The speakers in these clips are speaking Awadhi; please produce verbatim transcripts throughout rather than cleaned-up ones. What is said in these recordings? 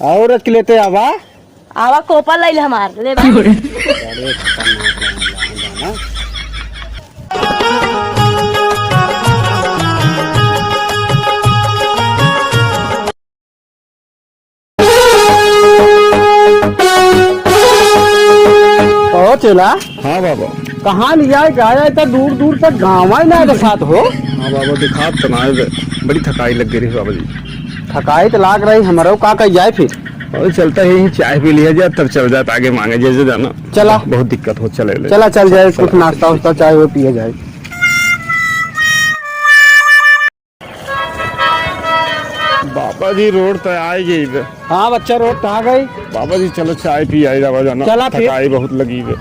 और एक लेते आवा। आवा कोपा लइल हमार, ले बा। बड़े खतरनाक लाइन बा ना। ओ चेला। हाँ बाबा। कहाँ लिया है गाय? तो दूर दूर तक गाँव ही ना दिखात हो। हाँ बाबा, दिखात तो ना है बे। बड़ी थकाई लग गई रही बाबा जी। थकाई तो लाग रही हमरो, का कही जाए फिर? और चलता है, यहीं चाय पी लिया जाए, तब चल जाए, आगे मांगे जैसे जाना। चला। बहुत दिक्कत हो, चले ले। चला चल जाए, चला। कुछ नाश्ता उस्ता चाय वो पिए जाए। बाबा जी, रोड त आ गई बे। हाँ बच्चा, रोड त आ गई। बाबा जी, चलो चाय पी आई जावा जाना। चला फिर। थकाई बहुत लगी बे।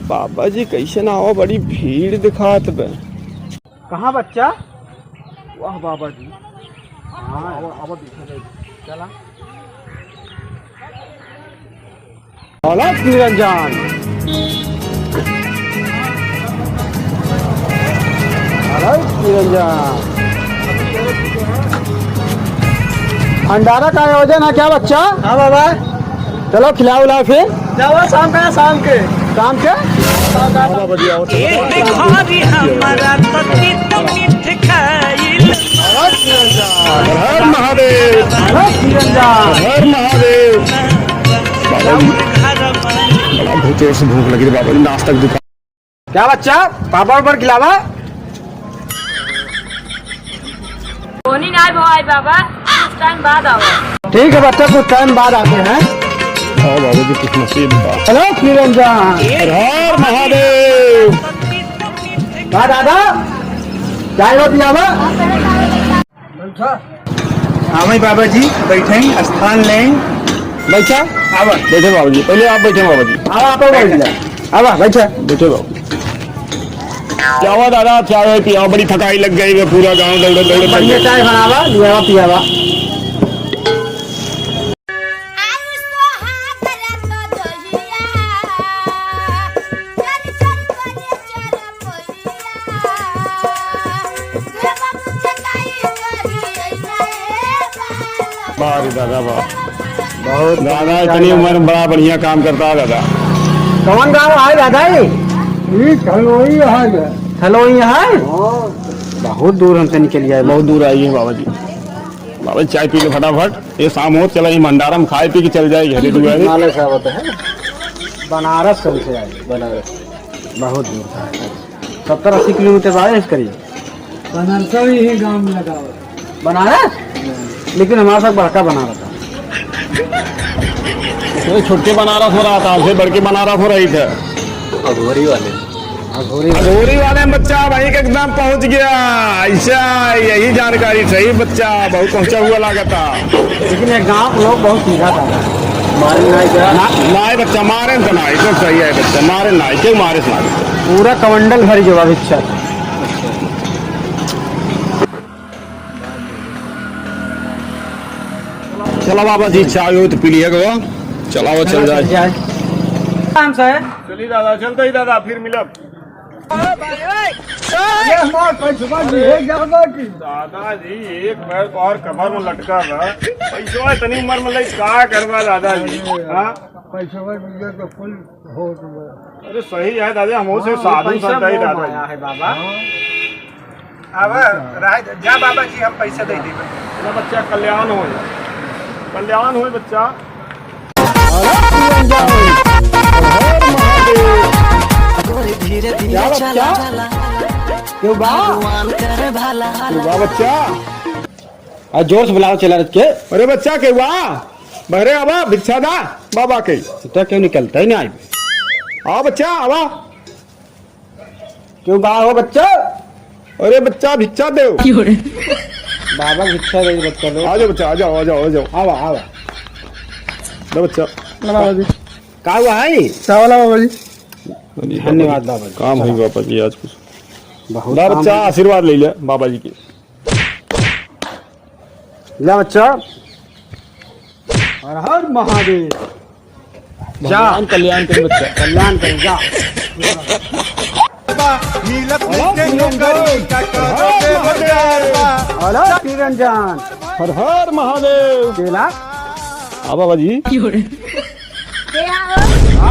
बाबा जी, कैसे ना हो, बड़ी भीड़ दिखात बे। कहाँ बच्चा? वाह बाबा जी। हाँ, अब, अब दिखा दे। चला। अलख निरंजन। अलख निरंजन। भंडारा का आयोजन है क्या बच्चा? हाँ बाबा। चलो खिलाओ उलाओ फिर। जाओ शाम का, शाम के। शाम के? शाम का। एक घड़ी हमारा तो चित्त मिठ खाइल। हर हर महादेव। हर हर महादेव। बाबा जी, बड़ा बहुत जोर से भूख लगी रे बाबा जी, नाश्ता की दुकान। क्या बच्चा, पापड़ उपड़ खिलावा? कोनी नाय भाई बाबा, कुछ टाइम बाद आओ। ठीक है बच्चा, कुछ टाइम बाद आते हैं। हाँ बाबा जी, कुछ नसीब था। हेलो निरंजन। हर हर महादेव। का दादा, चाय रो पियावा? हाँ भाई बाबा जी, बैठे, स्थान लें। बैठा। आवा। बैठे बाबा जी, पहले आप बैठे बाबा जी। आवा, आप बैठ जा। आवा, बैठा। बैठे बाबा जी। क्या हुआ दादा, चाय वाय पियावा, बड़ी थकाई लग गई है, पूरा गांव दौड़े दौड़े थक बढ़िया गए। चाय बनावा, लियावा पियावा। वाह रे दादा, वाह। बहुत दादा, बढ़िया इतनी उम्र में बड़ा बढ़िया काम करता है दादा। कौन गाँव है दादा ये? ये थलोई है। थलोई है? हाँ। बहुत दूर हमसे निकल गया है। बहुत दूर आई है बाबा जी। बाबा जी, चाय पी लो फटाफट। ये शाम हो, चला ही भंडारा में खाए पी के चल जाए घरे दुआरे। हिमालय से आवत है। बनारस कब से आए? बनारस। बहुत दूर था। सत्तर अस्सी किलोमीटर आए इस करीब। बनारस ही गाँव में लगा हुआ है। बनारस? लेकिन हमारा सब बड़का बनारस है। तो छोटे बनारस हो रहा था, हमसे बड़के बनारस हो रही थे। अघोरी वाले। अघोरी वाले। अघोरी वाले में बच्चा भाई के एकदम पहुंच गया। ऐसा यही जानकारी सही बच्चा, बहुत पहुंचा हुआ लागता। लेकिन एक गांव के लोग बहुत सीधा था। मारे ना क्या? ना, ना, ये बच्चा मारे तो ना, ये तो सही है बच्चा, मारे ना, ये मारे ना। पूरा कमंडल भर गया भिक्षा। चला बाबा जी, चाय हो तो पी लिया गवा। चला वो चल जाए। आराम से। चलिए दादा, चलते ही दादा, फिर मिलब। ये हमार पैसवा जी, एक ज्यादा की। दादा जी, एक पैर तो और कमर में लटका बा। पैसवा इतनी उम्र में लई का करबा दादा जी? हाँ? पैसवा जी, ये तो फुल हो गया। अरे सही है दादा, हम उसे हाँ, साधु पैसा संत ही मोह दादा माया जी। है बाबा। हाँ। अब रह जा बाबा जी, हम पैसा दे देबे। ना बच्चा, कल्याण होए, कल्याण होए बच्चा। अरे पूरन जाओ। हर हर महादेव। गोरी धीरे धीरे क्या बच्चा? चला, चला। क्यों बा? भगवान करे भला। क्यों बा बच्चा? आ जोर से बुलाओ चेला रच के। अरे बच्चा, के बा? बहरे आवा, भिक्षा दा बाबा के। तो क्यों निकलता ही नहीं? आ बच्चा, आवा। क्यों बा हो बच्चा? अरे बच्चा, भिक्षा देव। क्यों रे? बाबा भिक्षा दे बच्चा लोग। आ जाओ बच्चा, आ जाओ, आ जाओ, आ जाओ। आवा, आवा। लो बच्चा। ला बाबा जी। का हुआ है? चावल है बाबा जी। अरे धन्यवाद बाबा जी। काम है बाबा जी आज कुछ। बहुत ला काम बच्चा, है। आशीर्वाद ले ले बाबा जी के। ला बच्चा। हर हर महादेव। जा। भगवान कल्याण करे बच्चा। कल्याण करे, जा। मिलत हर हर नइखे नौकरी, महादेव। का करो बेरोजगार बा। अलख निरंजन। हर हर महादेव। चेला। हाँ बाबा जी। के हो? हाँ?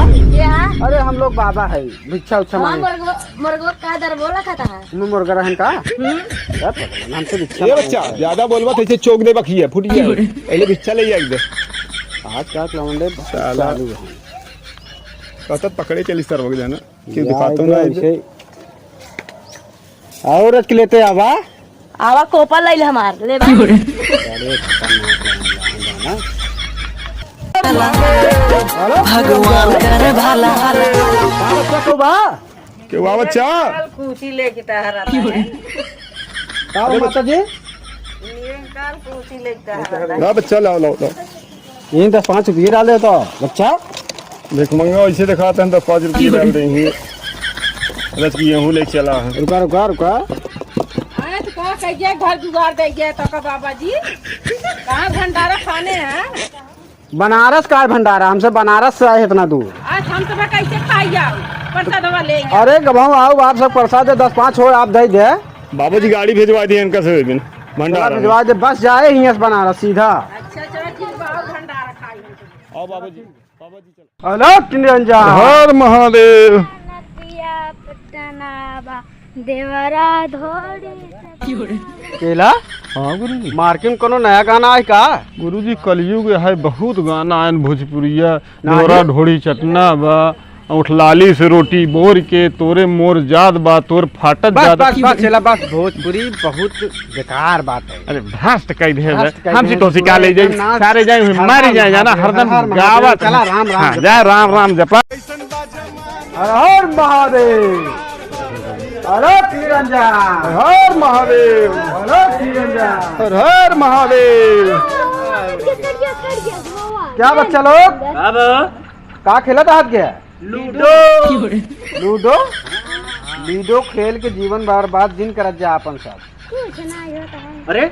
के हो? अरे हम लोग बाबा है, भिक्षा उच्छा हाँ, मांगे। मुर्गो, मुर्गो का दर बोला खाता है। मुँह मुर्गा रहन का? हम्म। क्या पता, हमसे भिक्षा ए बच्चा, मांगे। ज्यादा बोलबा तो ऐसे चोक दे बखिया, फूट गया। पहले भिक्षा ले आइए। आज का लौंडे साला। चालू है। कहता पकड़े चली सर हो जाना। क्यों या दिखाता हूँ ना एकदम इधर? ऐसे। और रख लेते आवा। आवा कोपा लइल हमार, ले बा। अरे, खतरनाक लौंडा है ना। भगवान करे भला। का बच्चा को बा? के बा बच्चा? काल कुर्सी लेके टहरा था। का बा माता जी? काल कुर्सी लेके टहरा था। ला बच्चा, लाओ, लाओ, लाओ। यहीं दस पाँच रुपये डाल देता, बच्चा। भिखमंगा वैसे दिखाते हैं, दस पाँच रुपये डाल देंगे। रच की गेहूँ ले चला है। रुका, रुका, रुका। अरे तो का कहिए, घर जुगाड़ दे गया तो का बाबा जी? कहाँ भंडारा खाने हैं? बनारस का है भंडारा, हमसे बनारस से आए इतना दूर। आज हम सब कैसे खाई जाओ? प्रसाद वाले। अरे गभाऊ आओ, आप सब प्रसाद दे, दस पाँच हो आप दे दे। बाबूजी गाड़ी भेजवा दिए इनका से दिन चला भंडारा में। भेजवा दे, बस जाए हियां से बनारस सीधा। अच्छा, चलो ठीक बा, आओ भंडारा खाई। आओ बाबूजी, बाबूजी चलो। हेलो निरंजन। हर महादेव। नतिया पटना बा, देवरा धोड़ी से केला? हाँ गुरुजी। मार्केट में कोनो नया गाना है का? गुरुजी कलयुग है, बहुत गाना है भोजपुरिया। नाही। देवरा ढोड़ी चटना बा, उठलाली से रोटी बोर के, तोरे मोर जात बा, तोर फाटत बस, जात बस, बस, चला, बस, भोजपुरी बहुत बेकार बात है। अरे, भ्रष्ट कह दे, भ्रष्ट कह हम दे, सी तो सिखा ले जाए, नाच, सारे जाए, हर मारे हर जाए, जाना, महादेव, हरदम हर हर महादेव, गावत। चला, राम, राम हाँ, जप। जय राम, राम जपा। हर हर महादेव। अरे निरंजन। हर हर महादेव। अरे निरंजन। हर हर महादेव। क्या बच्चा लोग? बाबा। का खेलत हाथ गया? लूडो। लूडो? लूडो खेल के जीवन बर्बाद जिन करत जा अपन सब। कुछ नहीं होता है। अरे?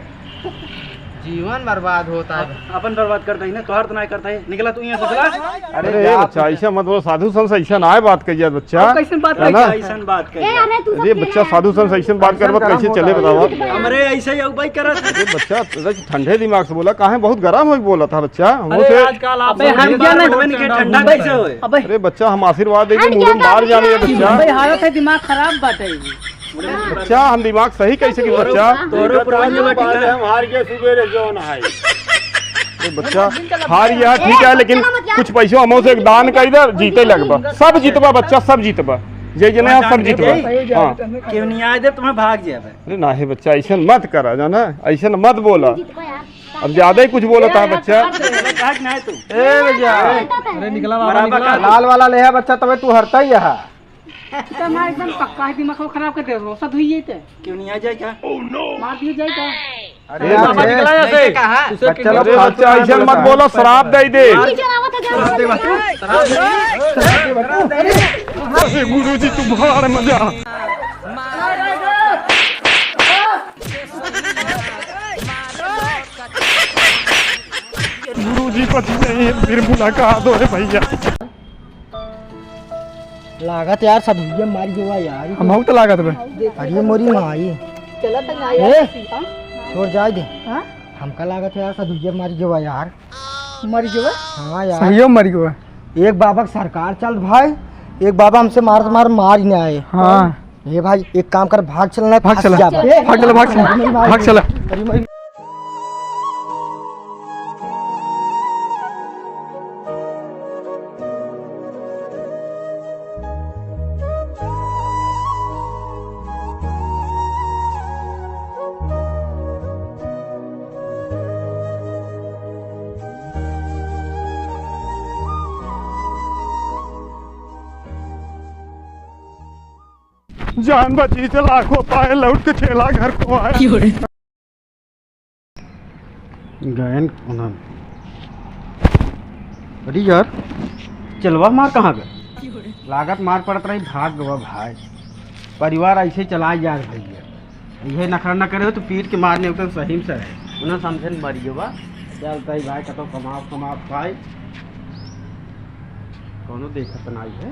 जीवन बर्बाद होता है। अपन बर्बाद करता ही ना, तोहार तो नहीं करता है। निकला तू यहाँ से, चला। अरे अरे जा बच्चा, तू। ऐसा मत बोलो, साधु संत से ऐसा ना है बात कही जाए बच्चा। अब कैसन बात है ना? कही जाए? ऐसन बात कही ए, जाए। अरे तू अरे सब बच्चा, खेला साधु संत से ऐसा बात करबा, कैसे चले बतावा? हमरे ऐसे ही उबाई करत। अरे बच्चा, ठंडे दिमाग से बोला, काहे बहुत गरम हो बोला था बच्चा? हमहू अरे से आजकल आप अबे हट जा ना, ठंडा कैसे होए? अबे अरे बच्चा, हम आशीर्वाद देंगे, हट जा, मुंह में मार जाने ये बच्चा। अबे हालत है, दिमाग खराब बाटे। बच्चा, हम दिमाग सही कैसे की बच्चा? तोरो पुरान जो बात है, हम हार के सुबेरे जौन है। अरे बच्चा, हार गया ठीक है, लेकिन कुछ पैसों हमहू से एक दान कर दे, जीते लगबा, सब जीतबा बच्चा, सब जीतबा, जे जने यहाँ सब जीतबा। हाँ। क्यों नहीं आए दे तुम्हें भाग जाए। अरे ना हे बच्चा, ऐसा मत करा जाना, ऐसा मत बोला। अब ज्यादा ही कुछ बोलत है बच्चा। ए भैया, अरे निकला बाबा, निकला। लाल वाला ले है बच्चा, तबे तू हरता ही है। तो हमारा एकदम पक्का है, दिमाग खराब कर दे, रोसा धुइए ते। क्यों नहीं आ जाए क्या? मार दिए जाए क्या? अरे अरे बाबा, निकला यहाँ से। बच्चा लोग अरे बच्चा, ऐसा मत बोला, श्राप दे दे। अरे गुरु जी, तू भाड़ में जा। गुरुजी बच गए, फिर मुलाकात हो रे भैया। लागत यार, सधुइया मार गवा यार। हमहू तो लागत बे। अरे मोरी माई। चला त ना ए? यार, सीता। छोड़ जाए दे। हाँ? हमका लागत यार, सधुइया मार गवा यार। मर गवा? हाँ यार। सहियो मर गवा। एक बाबा के सरकार चल भाई, एक बाबा हमसे मारत मार मार ही ना आए। हाँ। ए भाई, एक काम कर, भाग चल ना, भाग फंस चला। जाबा। भाग चला, भाग चला। भाग चला। अरे मैं जान बची से लाखों पाए, लौट के चला घर को आए। क्यों रे? गयन उन्हन। अरे यार, चेलवा मार कहाँ गए? लागत मार पड़त रही, भाग गवा भाई। परिवार ऐसे चला यार भैया। यह नखरा न करे हो तो पीट के मारने उतन सही में से है। उन्हें समझन मर गवा। चलता ही भाई, कतो कमाओ, कमाओ भाई। कौनो देखत नहीं है।